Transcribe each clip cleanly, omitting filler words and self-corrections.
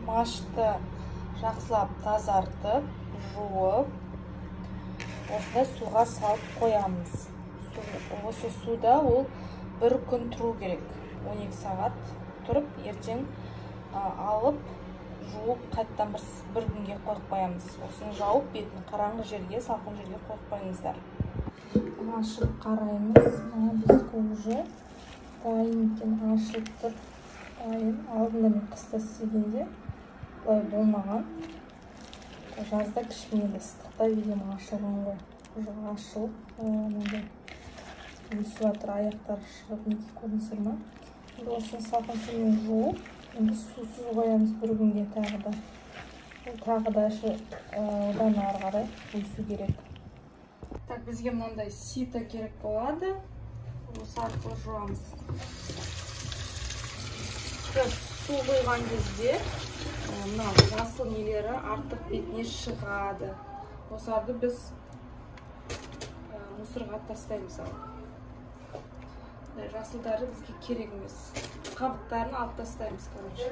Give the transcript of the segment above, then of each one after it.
Машты жақсылап тазартып, жуып, осындай суға салып қоямыз. Осы суда ол бір күн тұру керек. 12 сағат тұрып, ертең алып, жуып, қайтадан бір күнге қойып қоямыз. Осыны жауып, бетін қараңғы жерге, салқын жерге қойып қойыңыздар. Ашып қараймыз. Мына біздікі уже дайын екен, ашылып тұр. Дайын. Алдында мен қыста істегенде былай болмаған. Жазда кішкене де ыстықта видимо ашылған ғой. Уже ашылып, мынандай өсіп жатыр, аяқтары шығып, неге көрдіңіздер ма? Енді осыны салқын сумен жуып, енді сусыз қоямыз бір күнге тағы да. Ол тағы да одан ары қарай өсу керек. Так, бізге мынандай сито керек болады. Осы арқылы жуамыз. Су құйған кезде мына жасыл нелері артық бетіне шығады. Осыларды біз мусорға тастаймыз алып. Жасылдары бізге керек емес. Қабықтарын алып тастаймыз, короче.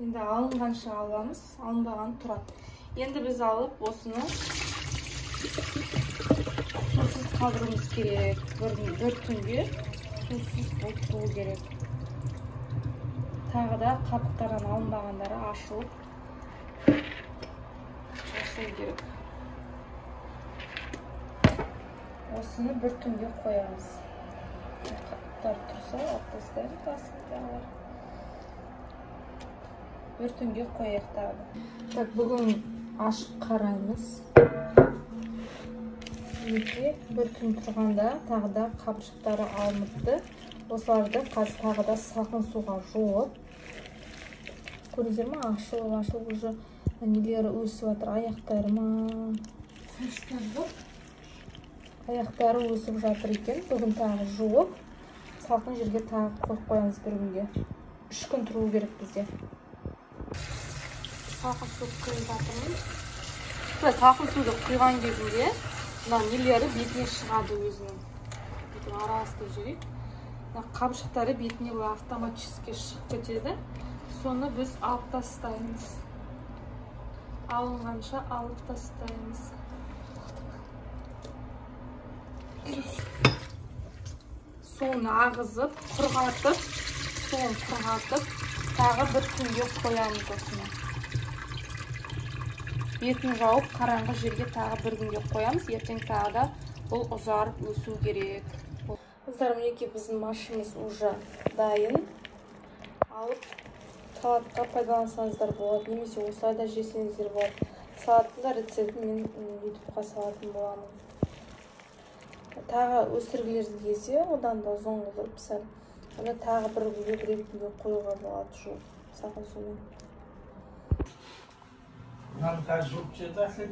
Енді алынғанша аламыз, алынбаған тұрады. Енді біз алып осыны сусыз қалдыруымыз керек. Бір түнге сусыз болып тұру керек. Тағы да қабықтардан алынбағандары ашылып керек. Осыны бір түнге қоямыз. Қабықтар тұрса, алып тастаймыз астындағылар. Бір түнге қояйық тағы да. Так, бүгін ашып қараймыз. Мінекей, бір түн тұрғанда тағы да қабыршықтары алыныпты. Осыларды қазір тағы да салқын суға жуып, көрдіңіздер ме, ашылып уже нелері өсіп жатыр, аяқтары ма? Аяқтары өсіп жатыр екен. Бүгін тағы жуып, салқын жерге тағы қойып қоямыз бір күнге. 3 күн тұру керек бізде. Салқын су құйып жатырмын. Салқын суды құйған кезінде мына нелері бетіне шығады өзінің. Бүйтіп араластырып жіберейік. Мына қабыршықтары бетіне былай автоматически шығып кетеді. Соны біз алып тастаймыз. Алынғанша алып тастаймыз. Суын ағызып, құрғатып, суын құрғатып, тағы бір күнге қоямыз осыны. Бетін жауып, қараңғы жерге тағы бір күнге қоямыз. Ертең тағы да бұл ұзарып өсу керек. Қыздар, мінекей біздің машымыз уже дайын. Алып салатқа пайдалансаңыздар болады, немесе осылай да жесеңіздер болады. Салаттың да рецептін мен ютубқа салатын боламын. Тағы өсіргілеріңіз келсе, одан да ұзын қылдырып сәл, оны тағы бір күнге, бір екі күнге қоюға болады жуып, салқын сумен. Мынаны қазір жуып жеді, Әсел.